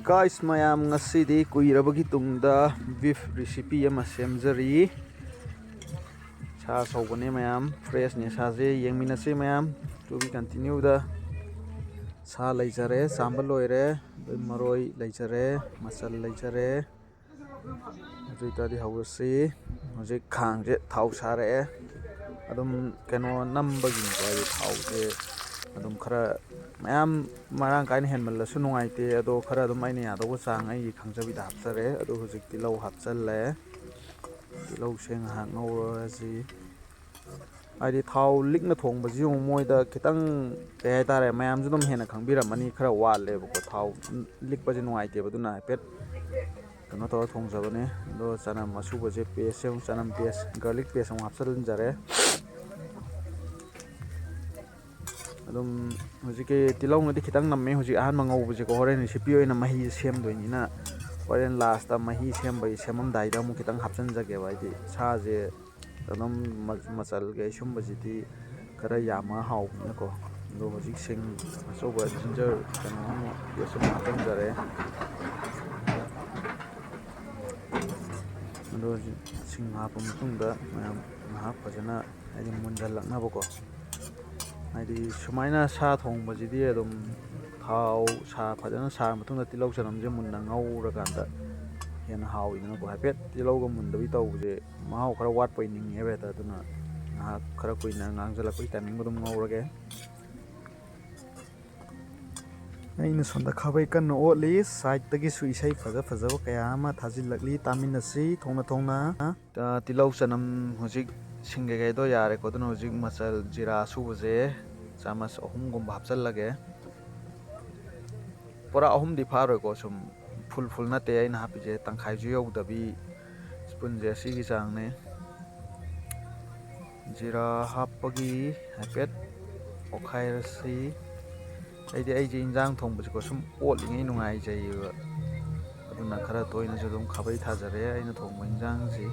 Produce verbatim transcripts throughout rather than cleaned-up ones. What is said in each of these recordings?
Guys ꯃꯌꯥꯝ, ꯉꯁꯤꯗꯤ ꯀꯨꯏꯔꯕꯒꯤ ꯇꯨꯡꯗ beef recipe ꯑꯃ ꯁꯦꯝꯖꯔꯤ꯫ ꯁꯥ ꯁꯧꯕꯅꯦ ꯃꯌꯥꯝ, freshꯅꯦ ꯁꯥꯁꯦ꯫ ꯌꯦꯡꯃꯤꯟꯅꯁꯤ ꯃꯌꯥꯝ, to be continueꯗ꯫ ꯁꯥ ꯂꯩꯖꯔꯦ, ꯆꯥꯝꯕ ꯂꯣꯏꯔꯦ꯫ ꯑꯗꯩ ꯃꯔꯣꯏ ꯂꯩꯖꯔꯦ, ꯃꯆꯜ ꯂꯩꯖꯔꯦ꯫ ꯑꯗꯨ ꯑꯣꯏꯇꯥꯔꯗꯤ ꯍꯧꯔꯁꯤ꯫ ꯍꯧꯖꯤꯛ ꯈꯥꯡꯁꯦ ꯊꯥꯎ ꯁꯥꯔꯛꯑꯦ꯫ ꯑꯗꯨꯝ ꯀꯩꯅꯣ ꯅꯝꯕꯒꯤꯅꯤꯀꯣ, ꯍꯥꯏꯗꯤ ꯊꯥꯎꯁꯦ ꯑꯗꯨꯝ ꯈꯔ ꯃꯌꯥꯝ ꯃꯔꯥꯡ ꯀꯥꯏꯅ ꯍꯦꯟꯃꯜꯂꯁꯨ ꯅꯨꯡꯉꯥꯏꯇꯦ꯫ ꯑꯗꯣ ꯈꯔ ꯑꯗꯨꯝ ꯑꯩꯅ ꯌꯥꯗꯧꯕ ꯆꯥꯡ ꯑꯩꯒꯤ ꯈꯪꯖꯕꯤꯗ ꯍꯥꯞꯆꯔꯦ꯫ ꯑꯗꯣ ꯍꯧꯖꯤꯛ ꯇꯤꯜꯍꯧ ꯍꯥꯞꯆꯜꯂꯦ꯫ ꯇꯤꯜꯍꯧꯁꯦ ꯉꯥꯏꯍꯥꯛ ꯉꯧꯔꯁꯤ꯫ ꯍꯥꯏꯗꯤ ꯊꯥꯎ ꯂꯤꯛꯅ ꯊꯣꯡꯕꯁꯤ ꯑꯃꯨꯛ ꯃꯣꯏꯗ ꯈꯤꯇꯪ, ꯀꯩ ꯍꯥꯏꯇꯥꯔꯦ, ꯃꯌꯥꯝꯁꯨ ꯑꯗꯨꯝ ꯍꯦꯟꯅ ꯈꯪꯕꯤꯔꯝꯃꯅꯤ, ꯈꯔ ꯋꯥꯠꯂꯦꯕꯀꯣ꯫ ꯊꯥꯎ ꯂꯤꯛꯄꯁꯦ ꯅꯨꯡꯉꯥꯏꯇꯦꯕ, ꯑꯗꯨꯅ ꯍꯥꯏꯐꯦꯠ ꯀꯩꯅꯣ ꯇꯧꯔ ꯊꯣꯡꯖꯕꯅꯦ꯫ ꯑꯗꯣ ꯆꯅꯝ ꯑꯁꯨꯕꯁꯦ paste ꯑꯃꯨꯛ, ꯆꯅꯝ paste, garlic paste ꯑꯃꯨꯛ ꯍꯥꯞꯆꯤꯟꯖꯔꯦ꯫ ꯑꯗꯨꯝ ꯍꯧꯖꯤꯛꯀꯤ ꯇꯤꯜꯍꯧꯅꯗꯤ ꯈꯤꯇꯪ ꯅꯝꯃꯦ ꯍꯧꯖꯤꯛ ꯑꯍꯥꯟꯕ ꯉꯧꯕꯁꯦꯀꯣ꯫ ꯍꯣꯔꯦꯟ recipe ꯑꯣꯏꯅ ꯃꯍꯤ ꯁꯦꯝꯗꯣꯏꯅꯤꯅ, ꯍꯣꯔꯦꯟ lastꯇ ꯃꯍꯤ ꯁꯦꯝꯕꯒꯤ, ꯁꯦꯝꯃꯝꯗꯥꯏꯗ ꯑꯃꯨꯛ ꯈꯤꯇꯪ ꯍꯥꯞꯆꯤꯟꯖꯒꯦꯕ꯫ ꯍꯥꯏꯗꯤ ꯁꯥꯁꯦ ꯑꯗꯨꯝ ꯃ-, ꯃꯆꯜ ꯀꯩ ꯁꯨꯝꯕꯁꯤꯗꯤ ꯈꯔ ꯌꯥꯝꯃ ꯍꯥꯎꯕꯅꯤꯅꯀꯣ꯫ ꯑꯗꯣ ꯍꯧꯖꯤꯛ ꯁꯤꯡ ꯑꯆꯧꯕ ginger ꯀꯩꯅꯣ ꯑꯃ paste ꯑꯃ ꯍꯥꯞꯆꯤꯟꯖꯔꯦ꯫ ꯑꯗꯣ ꯍꯧꯖꯤꯛ ꯁꯤꯡ ꯍꯥꯞꯄ ꯃꯇꯨꯡꯗ ꯃꯌꯥꯝ ꯉꯥꯏꯍꯥꯛ ꯐꯖꯅ, ꯍꯥꯏꯗꯤ, ꯃꯨꯟꯖꯜꯂꯛꯅꯕꯀꯣ꯫ ꯍꯥꯏꯗꯤ ꯁꯨꯃꯥꯏꯅ ꯁꯥ ꯊꯣꯡꯕꯁꯤꯗꯤ ꯑꯗꯨꯝ ꯊꯥꯎ ꯁꯥ-, ꯐꯖꯅ ꯁꯥꯔ ꯃꯇꯨꯡꯗ ꯇꯤꯜꯍꯧ ꯆꯅꯝꯁꯦ ꯃꯨꯟꯅ ꯉꯧꯔꯀꯥꯟꯗ ꯍꯦꯟꯅ ꯍꯥꯎꯋꯤꯗꯅꯀꯣ꯫ ꯍꯥꯏꯐꯦꯠ ꯇꯤꯜꯍꯧꯒ ꯃꯨꯟꯗꯕꯤ ꯇꯧꯕꯁꯦ ꯃꯍꯥꯎ ꯈꯔ ꯋꯥꯠꯄꯩ ꯅꯤꯡꯉꯦꯕ ꯍꯦꯛꯇ꯫ ꯑꯗꯨꯅ ꯉꯥꯏꯍꯥꯛ ꯈꯔ ꯀꯨꯏꯅ ꯉꯥꯡꯁꯤꯜꯂꯛꯄꯒꯤ timingꯕꯨ ꯑꯗꯨꯝ ꯉꯧꯔꯒꯦ꯫ ꯑꯩꯅ ꯁꯣꯝꯗ ꯈꯥꯕꯩ ꯀꯟꯅ ꯑꯣꯠꯂꯤ꯫ Sideꯇꯒꯤꯁꯨ ꯏꯁꯩ ꯐꯖ ꯐꯖꯕ ꯀꯌꯥ ꯑꯃ ꯊꯥꯖꯤꯜꯂꯛꯂꯤ꯫ ꯇꯥꯃꯤꯟꯅꯁꯤ ꯊꯣꯡꯅ ꯊꯣꯡꯅ꯫ ꯇ-, ꯇꯤꯜꯍꯧ ꯆꯅꯝ ꯍꯧꯖꯤꯛ ꯁꯤꯡ ꯀꯩꯀꯩꯗꯣ ꯌꯥꯔꯦꯀꯣ꯫ ꯑꯗꯨꯅ ꯍꯧꯖꯤꯛ ꯃꯆꯜ ꯖꯤꯔꯥ ꯑꯁꯨꯕꯁꯦ ꯆꯥꯃꯁ ꯑꯍꯨꯝꯒꯨꯝꯕ ꯍꯥꯞꯆꯤꯜꯂꯒꯦ꯫ ꯄꯨꯔꯥ ꯑꯍꯨꯝꯗꯤ ꯐꯥꯔꯣꯏꯀꯣ, ꯁꯨꯝ full full ꯅꯠꯇꯦ ꯑꯩꯅ ꯍꯥꯞꯄꯤꯁꯦ, ꯇꯪꯈꯥꯏꯁꯨ ꯌꯧꯗꯕꯤ, spoonꯁꯦ ꯑꯁꯤꯒꯤ ꯆꯥꯡꯅꯦ꯫ ꯖꯤꯔꯥ ꯍꯥꯞꯄꯒꯤ ꯍꯥꯏꯐꯦꯠ ꯑꯣꯠꯈꯥꯏꯔꯁꯤ꯫ ꯑꯩꯗꯤ ꯑꯩꯁꯦ ꯏꯟꯖꯥꯡ ꯊꯣꯡꯕꯁꯦꯀꯣ ꯁꯨꯝ ꯑꯣꯠꯂꯤꯉꯩ ꯅꯨꯡꯉꯥꯏꯖꯩꯌꯦꯕ, ꯑꯗꯨꯅ ꯈꯔ ꯇꯣꯏꯅꯁꯨ ꯑꯗꯨꯝ ꯈꯥꯕꯩ ꯊꯥꯖꯔꯦ ꯑꯩꯅ ꯊꯣꯡꯕ ꯏꯟꯖꯥꯡꯁꯤ꯫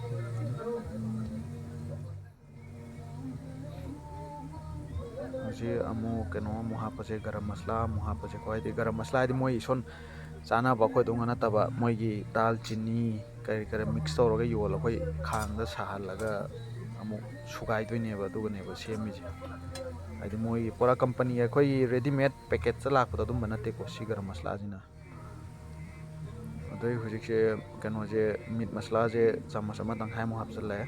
ꯍꯧꯖꯤꯛ ꯑꯃꯨꯛ ꯀꯩꯅꯣ ꯑꯃꯨꯛ ꯍꯥꯞꯄꯁꯦ, ꯒꯔꯝ ꯃꯁꯂꯥ ꯑꯃꯨꯛ ꯍꯥꯞꯄꯁꯦꯀꯣ꯫ ꯍꯥꯏꯗꯤ ꯒꯔꯝ ꯃꯁꯂꯥ ꯍꯥꯏꯗꯤ ꯃꯣꯏ ꯏꯁꯣꯟ ꯆꯥꯅꯕ ꯑꯩꯈꯣꯏꯗꯧꯅ ꯅꯠꯇꯕ, ꯃꯣꯏꯒꯤ ꯗꯥꯜ ꯆꯤꯅꯤ ꯀꯔꯤ ꯀꯔꯤ ꯃꯤꯛꯁ ꯇꯧꯔꯒ ꯌꯣꯜꯂ ꯑꯩꯈꯣꯏ ꯈꯥꯡꯗ ꯁꯥꯍꯜꯂꯒ ꯑꯃꯨꯛ ꯁꯨꯒꯥꯏꯗꯣꯏꯅꯦꯕ, ꯑꯗꯨꯒꯅꯦꯕ ꯁꯦꯝꯃꯤꯁꯦ꯫ ꯍꯥꯏꯗꯤ ꯃꯣꯏꯒꯤ ꯄꯨꯔꯥ ꯀꯝꯄꯅꯤ, ꯑꯩꯈꯣꯏꯒꯤ ꯔꯦꯗꯤꯃꯦꯗ ꯄꯦꯀꯦꯠꯇ ꯂꯥꯛꯄꯗꯣ ꯑꯗꯨꯝꯕ ꯅꯠꯇꯦꯀꯣ ꯁꯤ ꯒꯔꯝ ꯃꯁꯂꯥꯁꯤꯅ꯫ ꯑꯗꯩ ꯍꯧꯖꯤꯛꯁꯦ ꯀꯩꯅꯣꯁꯦ, ꯃꯤꯠ ꯃꯁꯂꯥꯁꯦ ꯆꯥꯃꯁ ꯑꯃ ꯇꯪꯈꯥꯏꯃꯨꯛ ꯍꯥꯞꯆꯤꯜꯂꯦ꯫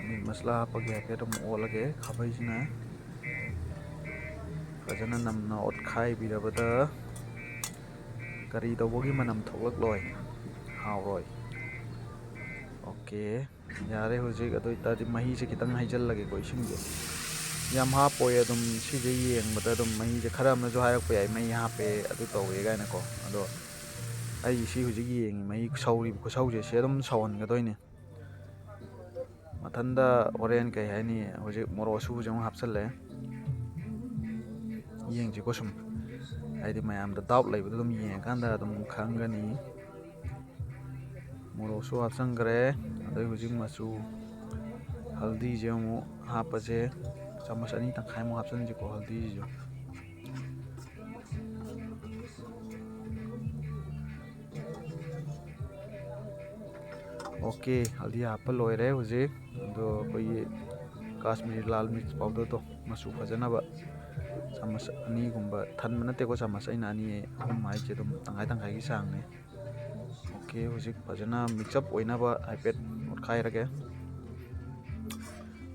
ꯃꯤꯠ ꯃꯁꯂꯥ ꯍꯥꯞꯄꯒꯤ ꯍꯥꯏꯐꯦꯠ ꯑꯃꯨꯛ ꯑꯣꯠꯂꯒꯦ꯫ ꯈꯥꯕꯩꯁꯤꯅ ꯐꯖꯅ ꯅꯝꯅ ꯑꯣꯠꯈꯥꯏꯕꯤꯔꯕꯗ ꯀꯔꯤ ꯇꯧꯕꯒꯤ ꯃꯅꯝ ꯊꯣꯛꯂꯛꯂꯣꯏ? ꯍꯥꯎꯔꯣꯏ꯫ ꯑꯣꯀꯦ, ꯌꯥꯔꯦ꯫ ꯍꯧꯖꯤꯛ ꯑꯗꯨ ꯑꯣꯏꯇꯥꯔꯗꯤ ꯃꯍꯤꯁꯦ ꯈꯤꯇꯪ ꯍꯩꯖꯤꯜꯂꯒꯦꯀꯣ, ꯏꯁꯤꯡꯁꯦ꯫ ꯌꯥꯝ ꯍꯥꯞꯄꯣꯏ꯫ ꯑꯗꯨꯝ ꯁꯤꯁꯦ ꯌꯦꯡꯕꯗ ꯑꯗꯨꯝ ꯃꯍꯤꯁꯦ ꯈꯔ ꯑꯃꯅꯁꯨ ꯍꯥꯏꯔꯛꯄ ꯌꯥꯏ, ꯃꯍꯤ ꯍꯥꯞꯄꯦ, ꯑꯗꯨ ꯇꯧꯋꯦ ꯀꯥꯏꯅꯀꯣ꯫ ꯑꯗꯣ ꯑꯩ ꯁꯤ ꯍꯧꯖꯤꯛ ꯌꯦꯡꯉꯤ, ꯃꯍꯤ ꯁꯧꯔꯤꯕ ꯈꯨꯁꯧꯁꯦ, ꯁꯤ ꯑꯗꯨꯝ ꯁꯧꯍꯟꯒꯗꯣꯏꯅꯤ꯫ ꯃꯊꯟꯗ ꯍꯣꯔꯦꯟ ꯀꯩ ꯍꯥꯏꯅꯤ, ꯍꯧꯖꯤꯛ ꯃꯣꯔꯣꯛ ꯑꯁꯨꯕꯁꯦ ꯑꯃꯨꯛ ꯍꯥꯞꯆꯜꯂꯦ꯫ ꯌꯦꯡꯁꯤꯀꯣ ꯁꯨꯝ, ꯍꯥꯏꯗꯤ ꯃꯌꯥꯝꯗ ꯗꯥꯎꯠ ꯂꯩꯕꯗꯣ ꯑꯗꯨꯝ ꯌꯦꯡꯉꯀꯥꯟꯗ ꯑꯗꯨꯝ ꯈꯪꯒꯅꯤ꯫ ꯃꯣꯔꯣꯛꯁꯨ ꯍꯥꯞꯆꯟꯈ꯭ꯔꯦ꯫ ꯑꯗꯩ ꯍꯧꯖꯤꯛ ꯃꯆꯨ, ꯍꯜꯗꯤꯁꯦ ꯑꯃꯨꯛ ꯍꯥꯞꯄꯁꯦ꯫ ꯆꯥꯃꯁ ꯑꯅꯤ ꯇꯪꯈꯥꯏꯃꯨꯛ ꯍꯥꯞꯆꯟꯁꯤꯀꯣ ꯍꯜꯗꯤꯁꯤꯁꯨ꯫ ꯑꯣꯀꯦ, ꯍꯜꯗꯤ ꯍꯥꯞꯄ ꯂꯣꯏꯔꯦ ꯍꯧꯖꯤꯛ꯫ ꯑꯗꯣ ꯑꯩꯈꯣꯏꯒꯤ ꯀꯥꯁꯃꯤꯔꯤ ꯂꯥꯜ ꯃꯤꯔꯆ ꯄꯥꯎꯗꯔꯗꯣ, ꯃꯆꯨ ꯐꯖꯅꯕ, ꯆꯥꯃꯁ ꯑꯅꯤꯒꯨꯝꯕ, ꯊꯟꯕ ꯅꯠꯇꯦꯀꯣ, ꯆꯥꯃꯁ ꯑꯩꯅ ꯑꯅꯤ ꯑꯍꯨꯝ ꯍꯥꯏꯁꯦ ꯑꯗꯨꯝ ꯇꯪꯈꯥꯏ ꯇꯪꯈꯥꯏꯒꯤ ꯆꯥꯡꯅꯦ꯫ ꯑꯣꯀꯦ, ꯍꯧꯖꯤꯛ ꯐꯖꯅ ꯃꯤꯛꯁ ꯑꯞ ꯑꯣꯏꯅꯕ ꯍꯥꯏꯐꯦꯠ ꯑꯣꯠꯈꯥꯏꯔꯒꯦ꯫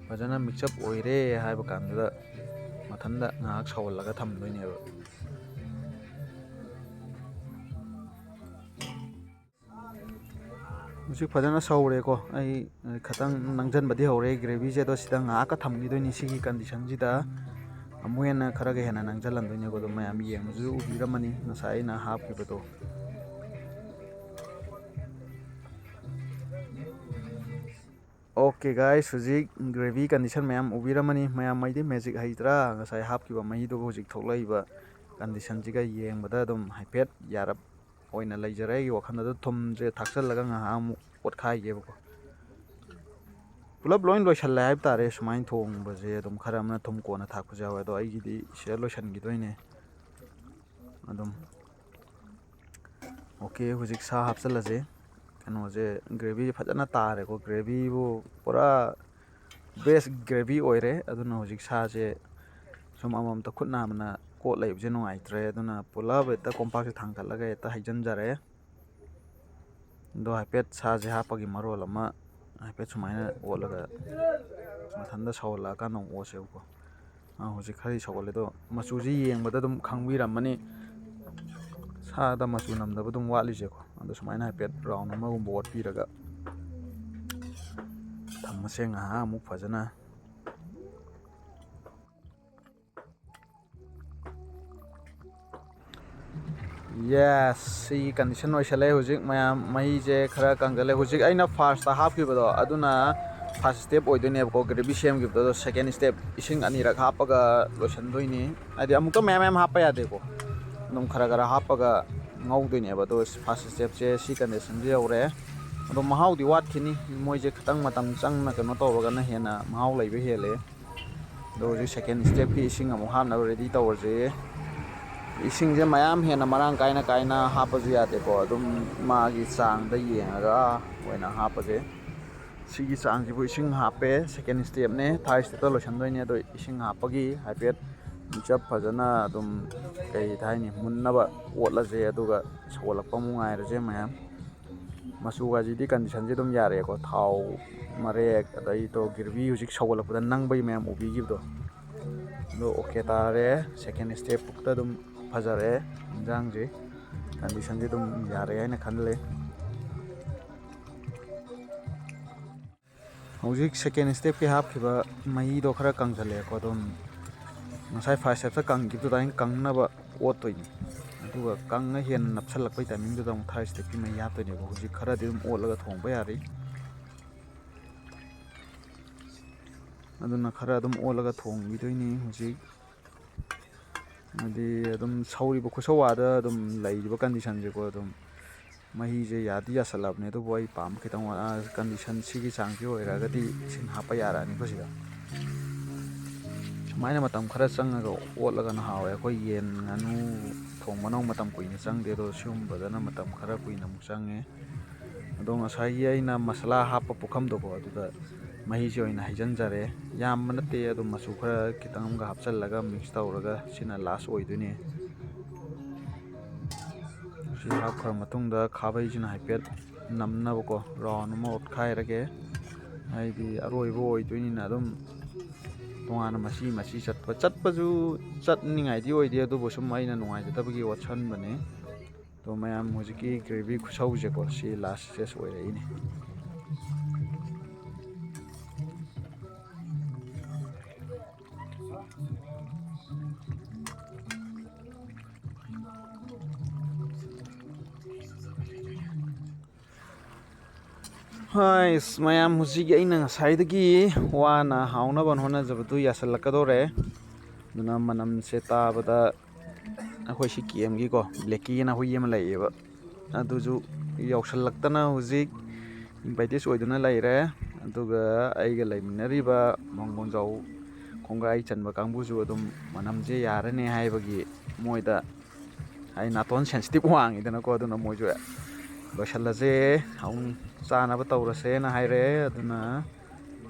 ꯐꯖꯅ ꯃꯤꯛꯁ ꯑꯞ ꯑꯣꯏꯔꯦ ꯍꯥꯏꯕ ꯀꯥꯟꯗꯨꯗ ꯃꯊꯟꯗ ꯉꯥꯏꯍꯥꯛ ꯁꯧꯍꯜꯂꯒ ꯊꯝꯗꯣꯏꯅꯦꯕ꯫ ꯍꯧꯖꯤꯛ ꯐꯖꯅ ꯁꯧꯔꯦꯀꯣ꯫ ꯑꯩ ꯈꯤꯇꯪ ꯅꯪꯁꯤꯟꯕꯗꯤ ꯍꯧꯔꯦ ꯒ꯭ꯔꯦꯚꯤꯁꯦ, ꯑꯗꯣ ꯁꯤꯗ ꯉꯥꯏꯍꯥꯛꯀ ꯊꯝꯈꯤꯗꯣꯏꯅꯤ꯫ ꯁꯤꯒꯤ ꯀꯟꯗꯤꯁꯟꯁꯤꯗ ꯑꯃꯨꯛ ꯍꯦꯟꯅ ꯈꯔꯒ ꯍꯦꯟꯅ ꯅꯪꯁꯤꯜꯍꯟꯗꯣꯏꯅꯦꯀꯣ꯫ ꯑꯗꯣ ꯃꯌꯥꯝ ꯌꯦꯡꯕꯁꯨ ꯎꯕꯤꯔꯝꯃꯅꯤ ꯉꯁꯥꯏ ꯑꯩꯅ ꯍꯥꯞꯈꯤꯕꯗꯣ꯫ ꯑꯣꯀꯦ ꯒꯥꯏꯁ, ꯍꯧꯖꯤꯛ ꯒ꯭ꯔꯦꯚꯤ ꯀꯟꯗꯤꯁꯟ ꯃꯌꯥꯝ ꯎꯕꯤꯔꯝꯃꯅꯤ꯫ ꯃꯌꯥꯝ ꯃꯩꯗꯤ ꯃꯦꯖꯤꯛ ꯍꯩꯇ꯭ꯔꯥ? ꯉꯁꯥꯏ ꯍꯥꯞꯈꯤꯕ ꯃꯍꯤꯗꯨꯒ ꯍꯧꯖꯤꯛ ꯊꯣꯛꯂꯛꯏꯕ ꯀꯟꯗꯤꯁꯟꯁꯤꯒ ꯌꯦꯡꯕꯗ ꯑꯗꯨꯝ ꯍꯥꯏꯐꯦꯠ ꯌꯥꯔꯞ ꯑꯣꯏꯅ ꯂꯩꯖꯔꯦ꯫ ꯑꯩꯒꯤ ꯋꯥꯈꯜꯗ ꯊꯨꯝꯁꯦ ꯊꯥꯛꯆꯜꯂꯒ ꯉꯥꯏꯍꯥꯛ ꯑꯃꯨꯛ ꯑꯣꯠꯈꯥꯏꯒꯦꯕꯀꯣ꯫ ꯄꯨꯂꯞ ꯂꯣꯏ ꯂꯣꯏꯁꯜꯂꯦ ꯍꯥꯏꯕ ꯇꯥꯔꯦ꯫ ꯁꯨꯃꯥꯏꯅ ꯊꯣꯡꯕꯁꯦ ꯑꯗꯨꯝ ꯈꯔ ꯑꯃꯅ ꯊꯨꯝ ꯀꯣꯟꯅ ꯊꯥꯛꯄꯁꯨ ꯌꯥꯎꯋꯦ, ꯑꯗꯣ ꯑꯩꯒꯤꯗꯤ ꯁꯤꯗ ꯂꯣꯏꯁꯟꯈꯤꯗꯣꯏꯅꯦ ꯑꯗꯨꯝ꯫ ꯑꯣꯀꯦ, ꯍꯧꯖꯤꯛ ꯁꯥ ꯍꯥꯞꯆꯤꯜꯂꯁꯦ꯫ ꯀꯩꯅꯣꯁꯦ, ꯒ꯭ꯔꯦꯚꯤ ꯐꯖꯅ ꯇꯥꯔꯦꯀꯣ꯫ ꯒ꯭ꯔꯦꯚꯤꯕꯨ ꯄꯨꯔꯥ ꯕꯦꯁ ꯒ꯭ꯔꯦꯚꯤ ꯑꯣꯏꯔꯦ꯫ ꯑꯗꯨꯅ ꯍꯧꯖꯤꯛ ꯁꯥꯁꯦ ꯁꯨꯝ ꯑꯃꯃꯝꯇ ꯈꯨꯠ ꯅꯥꯝꯃꯅ ꯀꯣꯠ ꯂꯩꯕꯁꯦ ꯅꯨꯡꯉꯥꯏꯇ꯭ꯔꯦ꯫ ꯑꯗꯨꯅ ꯄꯨꯂꯞ ꯍꯦꯛꯇ ꯀꯣꯝꯄꯥꯛꯁꯦ ꯊꯥꯡꯒꯠꯂꯒ ꯍꯦꯛꯇ ꯍꯩꯖꯤꯟꯖꯔꯦ꯫ ꯑꯗꯣ ꯍꯥꯏꯐꯦꯠ ꯁꯥꯁꯦ ꯍꯥꯞꯄꯒꯤ ꯃꯔꯣꯜ ꯑꯃ ꯍꯥꯏꯐꯦꯠ ꯁꯨꯃꯥꯏꯅ ꯑꯣꯠꯂꯒ ꯃꯊꯟꯇ ꯁꯧꯍꯜꯂꯛꯑꯀꯥꯟꯗ ꯑꯃꯨꯛ ꯑꯣꯠꯁꯦꯕꯀꯣ꯫ ꯑꯥ, ꯍꯧꯖꯤꯛ ꯈꯔꯗꯤ ꯁꯧꯒꯠꯂꯦ, ꯑꯗꯣ ꯃꯆꯨꯁꯤ ꯌꯦꯡꯕꯗ ꯑꯗꯨꯝ ꯈꯪꯕꯤꯔꯝꯃꯅꯤ, ꯁꯥꯗ ꯃꯆꯨ ꯅꯝꯗꯕ ꯑꯗꯨꯝ ꯋꯥꯠꯂꯤꯁꯦꯀꯣ꯫ ꯑꯗꯣ ꯁꯨꯃꯥꯏꯅ ꯍꯥꯏꯐꯦꯠ ꯔꯥꯎꯟ ꯑꯃꯒꯨꯝꯕ ꯑꯣꯠꯄꯤꯔꯒ ꯊꯝꯃꯁꯦ ꯉꯥꯏꯍꯥꯛ ꯑꯃꯨꯛ ꯐꯖꯅ꯫ ꯌꯦꯁ, ꯁꯤꯒꯤ ꯀꯟꯗꯤꯁꯟ ꯑꯣꯏꯁꯜꯂꯦ꯫ ꯍꯧꯖꯤꯛ ꯃꯌꯥꯝ ꯃꯍꯤꯁꯦ ꯈꯔ ꯀꯪꯁꯜꯂꯦ꯫ ꯍꯧꯖꯤꯛ ꯑꯩꯅ ꯐꯥꯔꯁꯇ ꯍꯥꯞꯈꯤꯕꯗꯣ, ꯑꯗꯨꯅ ꯐꯥꯔꯁ ꯁ꯭ꯇꯦꯞ ꯑꯣꯏꯗꯣꯏꯅꯦꯕꯀꯣ꯫ ꯒ꯭ꯔꯦꯚꯤ ꯁꯦꯝꯈꯤꯕꯗꯣ, ꯑꯗꯣ ꯁꯦꯀꯦꯟ ꯁ꯭ꯇꯦꯞ ꯏꯁꯤꯡ ꯑꯅꯤꯔꯛ ꯍꯥꯞꯄꯒ ꯂꯣꯏꯁꯤꯟꯗꯣꯏꯅꯤ꯫ ꯍꯥꯏꯗꯤ ꯑꯃꯨꯛꯇ ꯃꯌꯥꯝ ꯃꯌꯥꯝ ꯍꯥꯞꯄ ꯌꯥꯗꯦꯀꯣ, ꯑꯗꯨꯝ ꯈꯔ ꯈꯔ ꯍꯥꯞꯄꯒ ꯉꯧꯗꯣꯏꯅꯦꯕ꯫ ꯑꯗꯣ ꯐꯥꯔꯁ ꯁ꯭ꯇꯦꯞꯁꯦ ꯁꯤ ꯀꯟꯗꯤꯁꯟꯁꯦ ꯌꯧꯔꯦ꯫ ꯑꯗꯣ ꯃꯍꯥꯎꯗꯤ ꯋꯥꯠꯈꯤꯅꯤ, ꯃꯣꯏꯁꯦ ꯈꯤꯇꯪ ꯃꯇꯝ ꯆꯪꯅ ꯀꯩꯅꯣ ꯇꯧꯔꯒꯅ ꯍꯦꯟꯅ ꯃꯍꯥꯎ ꯂꯩꯕ ꯍꯦꯜꯂꯦ꯫ ꯑꯗꯣ ꯍꯧꯖꯤꯛ ꯁꯦꯀꯦꯟ ꯁ꯭ꯇꯦꯞꯀꯤ ꯏꯁꯤꯡ ꯑꯃꯨꯛ ꯍꯥꯞꯅꯕ ꯔꯦꯗꯤ ꯇꯧꯔꯁꯦ꯫ ꯏꯁꯤꯡꯁꯦ ꯃꯌꯥꯝ ꯍꯦꯟꯅ ꯃꯔꯥꯡ ꯀꯥꯏꯅ ꯀꯥꯏꯅ ꯍꯥꯞꯄꯁꯨ ꯌꯥꯗꯦꯀꯣ, ꯑꯗꯨꯝ ꯃꯥꯒꯤ ꯆꯥꯡꯗ ꯌꯦꯡꯉꯒ ꯑꯣꯏꯅ ꯍꯥꯞꯄꯁꯦ꯫ ꯁꯤꯒꯤ ꯆꯥꯡꯁꯤꯕꯨ ꯏꯁꯤꯡ ꯍꯥꯞꯄꯦ꯫ ꯁꯦꯀꯦꯟ ꯁ꯭ꯇꯦꯞꯅꯦ, ꯊꯥꯔꯠ ꯁ꯭ꯇꯦꯞꯇ ꯂꯣꯏꯁꯤꯟꯗꯣꯏꯅꯦ꯫ ꯑꯗꯣ ꯏꯁꯤꯡ ꯍꯥꯞꯄꯒꯤ ꯍꯥꯏꯐꯦꯠ ꯃꯤꯛꯁ ꯑꯞ ꯐꯖꯅ ꯑꯗꯨꯝ, ꯀꯩ ꯍꯥꯏꯅꯤ, ꯃꯨꯟꯅꯕ ꯑꯣꯠꯂꯁꯦ, ꯑꯗꯨꯒ ꯁꯧꯒꯠꯂꯛꯄ ꯑꯃꯨꯛ ꯉꯥꯏꯔꯁꯦ ꯃꯌꯥꯝ꯫ ꯃꯆꯨꯒꯁꯤꯗꯤ ꯀꯟꯗꯤꯁꯟꯁꯤ ꯑꯗꯨꯝ ꯌꯥꯔꯦꯀꯣ, ꯊꯥꯎ ꯃꯔꯦꯛ, ꯑꯗꯩ ꯇꯣ ꯒ꯭ꯔꯦꯚꯤ ꯍꯧꯖꯤꯛ ꯁꯧꯒꯠꯂꯛꯄꯗ ꯅꯪꯕꯒꯤ ꯃꯌꯥꯝ ꯎꯕꯤꯈꯤꯕꯗꯣ, ꯑꯗꯣ ꯑꯣꯀꯦ ꯇꯥꯔꯦ꯫ ꯁꯦꯀꯦꯟ ꯁ꯭ꯇꯦꯞ ꯐꯥꯎꯗ ꯑꯗꯨꯝ ꯐꯖꯔꯦ ꯏꯟꯖꯥꯡꯁꯤ, ꯀꯟꯗꯤꯁꯟꯁꯤ ꯑꯗꯨꯝ ꯌꯥꯔꯦ ꯍꯥꯏꯅ ꯈꯜꯂꯦ꯫ ꯍꯧꯖꯤꯛ ꯁꯦꯀꯦꯟ ꯁ꯭ꯇꯦꯞꯀꯤ ꯍꯥꯞꯈꯤꯕ ꯃꯍꯤꯗꯣ ꯈꯔ ꯀꯪꯁꯜꯂꯛꯑꯦꯀꯣ꯫ ꯑꯗꯨꯝ ꯉꯁꯥꯏ ꯐꯥꯔꯁ ꯁ꯭ꯇꯦꯞꯇ ꯀꯪꯈꯤꯕꯗꯨ ꯑꯗꯨꯃꯥꯏꯅ ꯀꯪꯅꯕ ꯑꯣꯠꯇꯣꯏꯅꯤ꯫ ꯑꯗꯨꯒ ꯀꯪꯉ ꯍꯦꯟꯅ ꯅꯞꯁꯜꯂꯛꯄꯩ ꯇꯥꯏꯃꯤꯡꯗꯨꯗ ꯑꯃꯨꯛ ꯊꯥꯔꯠ ꯁ꯭ꯇꯦꯞꯀꯤ ꯃꯍꯤ ꯍꯥꯞꯇꯣꯏꯅꯦꯕ꯫ ꯍꯧꯖꯤꯛ ꯈꯔꯗꯤ ꯑꯗꯨꯝ ꯑꯣꯠꯂꯒ ꯊꯣꯡꯕ ꯌꯥꯔꯤ꯫ ꯑꯗꯨꯅ ꯈꯔ ꯑꯗꯨꯝ ꯑꯣꯠꯂꯒ ꯊꯣꯡꯈꯤꯗꯣꯏꯅꯤ ꯍꯧꯖꯤꯛ꯫ ꯍꯥꯏꯗꯤ ꯑꯗꯨꯝ ꯁꯧꯔꯤꯕ ꯈꯨꯠꯁꯧ ꯑꯥꯗ ꯑꯗꯨꯝ ꯂꯩꯔꯤꯕ ꯀꯟꯗꯤꯁꯟꯁꯦꯀꯣ, ꯑꯗꯨꯝ ꯃꯍꯤꯁꯦ ꯌꯥꯗꯤ ꯌꯥꯁꯜꯂꯕꯅꯦ, ꯑꯗꯨꯕꯨ ꯑꯩ ꯄꯥꯝꯕ ꯈꯤꯇꯪ ꯋꯥꯠ-, ꯑ, condition ꯁꯤꯒꯤ ꯆꯥꯡꯁꯤ ꯑꯣꯏꯔꯒꯗꯤ ꯏꯁꯤꯡ ꯍꯥꯞꯄ ꯌꯥꯔꯛꯑꯅꯤꯀꯣ ꯁꯤꯗ꯫ ꯁꯨꯃꯥꯏꯅ ꯃꯇꯝ ꯈꯔ ꯆꯪꯉꯒ ꯑꯣꯠꯂꯒꯅ ꯍꯥꯎꯋꯦ꯫ ꯑꯩꯈꯣꯏ ꯌꯦꯟ ꯉꯥꯅꯨ ꯊꯣꯡꯕꯅ ꯃꯇꯝ ꯀꯨꯏꯅ ꯆꯪꯗꯦ, ꯑꯗꯣ ꯁꯤꯒꯨꯝꯕꯗꯅ ꯃꯇꯝ ꯈꯔ ꯀꯨꯏꯅ ꯑꯃꯨꯛ ꯆꯪꯉꯦ꯫ ꯑꯗꯣ ꯉꯁꯥꯏꯒꯤ ꯑꯩꯅ ꯃꯁꯥꯂꯥ ꯍꯥꯞꯄ ꯄꯨꯈꯝꯗꯣꯀꯣ, ꯑꯗꯨꯗ ꯃꯍꯤꯁꯦ ꯑꯣꯏꯅ ꯍꯩꯖꯤꯟꯖꯔꯦ꯫ ꯌꯥꯝꯕ ꯅꯠꯇꯦ, ꯑꯗꯨꯝ ꯃꯆꯨ ꯈꯔ ꯈꯤꯇꯪ ꯑꯃꯒ ꯍꯥꯞꯆꯤꯜꯂꯒ mix ꯇꯧꯔꯒ ꯁꯤꯅ last ꯑꯣꯏꯗꯣꯏꯅꯦ꯫ ꯁꯤ ꯍꯥꯞꯈ꯭ꯔ ꯃꯇꯨꯡꯗ ꯈꯥꯕꯩꯁꯤꯅ ꯍꯥꯏꯐꯦꯠ ꯅꯝꯅꯕꯀꯣ round ꯑꯃ ꯑꯣꯠꯈꯥꯏꯔꯒꯦ꯫ ꯍꯥꯏꯗꯤ ꯑꯔꯣꯏꯕ ꯑꯣꯏꯗꯣꯏꯅꯤꯅ ꯑꯗꯨꯝ ꯇꯣꯉꯥꯟꯅ ꯃꯆꯤ ꯃꯆꯤ ꯆꯠꯄ, ꯆꯠꯄꯁꯨ ꯆꯠꯅꯤꯡꯉꯥꯏꯗꯤ ꯑꯣꯏꯗꯦ, ꯑꯗꯨꯕꯨ ꯁꯨꯝ ꯑꯩꯅ ꯅꯨꯡꯉꯥꯏꯖꯗꯕꯒꯤ ꯑꯣꯠꯁꯟꯕꯅꯦ꯫ ꯑꯗꯣ ꯃꯌꯥꯝ, ꯍꯧꯖꯤꯛꯀꯤ gravy ꯈꯨꯁꯧꯁꯦꯀꯣ, ꯁꯤ last stage ꯑꯣꯏꯔꯛꯏꯅꯦ꯫ ꯍꯥꯏꯁ, ꯃꯌꯥꯝ, ꯍꯧꯖꯤꯛ ꯑꯩꯅ ꯉꯁꯥꯏꯗꯒꯤ ꯋꯥꯅ ꯍꯥꯎꯅꯕ ꯍꯣꯠꯅꯖꯕꯗꯨ ꯌꯥꯁꯜꯂꯛꯀꯗꯧꯔꯦ꯫ ꯑꯗꯨꯅ ꯃꯅꯝꯁꯦ ꯇꯥꯕꯗ ꯑꯩꯈꯣꯏ ꯁꯤ ꯀꯦꯝꯒꯤꯀꯣ, ꯕ꯭ꯂꯦꯛꯀꯤꯅ ꯍꯨꯏ ꯑꯃ ꯂꯩꯌꯦꯕ, ꯑꯗꯨꯁꯨ ꯌꯧꯁꯜꯂꯛꯇꯅ ꯍꯧꯖꯤꯛ invitees ꯑꯣꯏꯗꯨꯅ ꯂꯩꯔꯦ꯫ ꯑꯗꯨꯒ ꯑꯩꯒ ꯂꯩꯃꯤꯟꯅꯔꯤꯕ ꯃꯪꯒꯣꯟꯖꯥꯎ ꯈꯣꯡꯒ꯭ꯔꯥꯏ ꯆꯟꯕ ꯀꯥꯡꯕꯨꯁꯨ ꯑꯗꯨꯝ ꯃꯅꯝꯁꯦ ꯌꯥꯔꯅꯤ ꯍꯥꯏꯕꯒꯤ ꯃꯣꯏꯗ, ꯑꯩ ꯅꯥꯇꯣꯟ sensitive ꯋꯥꯡꯉꯤꯗꯅꯀꯣ, ꯑꯗꯨꯅ ꯃꯣꯏꯁꯨ "ꯂꯣꯏꯁꯤꯜꯂꯁꯦ, ꯑꯃꯨꯛ ꯆꯥꯅꯕ ꯇꯧꯔꯁꯦꯅ" ꯍꯥꯏꯔꯛꯑꯦ꯫ ꯑꯗꯨꯅ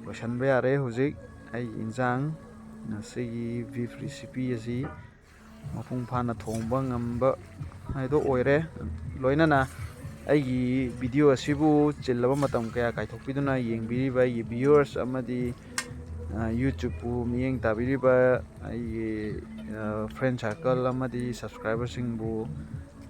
ꯂꯣꯏꯁꯤꯟꯕ ꯌꯥꯔꯦ ꯍꯧꯖꯤꯛ꯫ ꯑꯩꯒꯤ ꯏꯟꯖꯥꯡ, ꯉꯁꯤꯒꯤ beef recipe ꯑꯁꯤ ꯃꯄꯨꯡ ꯐꯥꯅ ꯊꯣꯡꯕ ꯉꯝꯕ ꯍꯥꯏꯗꯣ ꯑꯣꯏꯔꯦ꯫ ꯂꯣꯏꯅꯅ ꯑꯩꯒꯤ video ꯑꯁꯤꯕꯨ ꯆꯤꯜꯂꯕ ꯃꯇꯝ ꯀꯌꯥ ꯀꯥꯏꯊꯣꯛꯄꯤꯗꯨꯅ ꯌꯦꯡꯕꯤꯔꯤꯕ ꯑꯩꯒꯤ viewers ꯑꯃꯗꯤ, ꯑ, YouTube-ꯄꯨ ꯃꯤꯠꯌꯦꯡ ꯇꯥꯕꯤꯔꯤꯕ ꯑꯩꯒꯤ, ꯑ, friend circle ꯑꯃꯗꯤ subscriber-ꯁꯤꯡꯕꯨ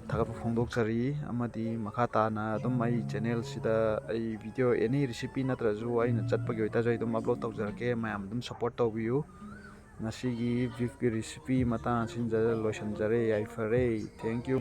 ꯊꯥꯒꯠꯄ ꯐꯣꯡꯗꯣꯛꯆꯔꯤ꯫ ꯑꯃꯗꯤ ꯃꯈꯥ ꯇꯥꯅ ꯑꯗꯨꯝ ꯑꯩ channel-ꯁꯤꯗ ꯑꯩ video any recipe ꯅꯠꯇ꯭ꯔꯁꯨ ꯑꯩꯅ ꯆꯠꯄꯒꯤ ꯑꯣꯏꯇꯥꯔꯁꯨ ꯑꯩ ꯑꯗꯨꯝ upload ꯇꯧꯖꯔꯛꯀꯦ꯫ ꯃꯌꯥꯝ ꯑꯗꯨꯝ support ꯇꯧꯕꯤꯌꯨ꯫ ꯉꯁꯤꯒꯤ beef-ꯀꯤ recipe ꯃꯇꯥꯡ ꯑꯁꯤꯗ ꯂꯣꯏꯁꯤꯟꯖꯔꯦ꯫ ꯌꯥꯏꯐꯔꯦ꯫ Thank you꯫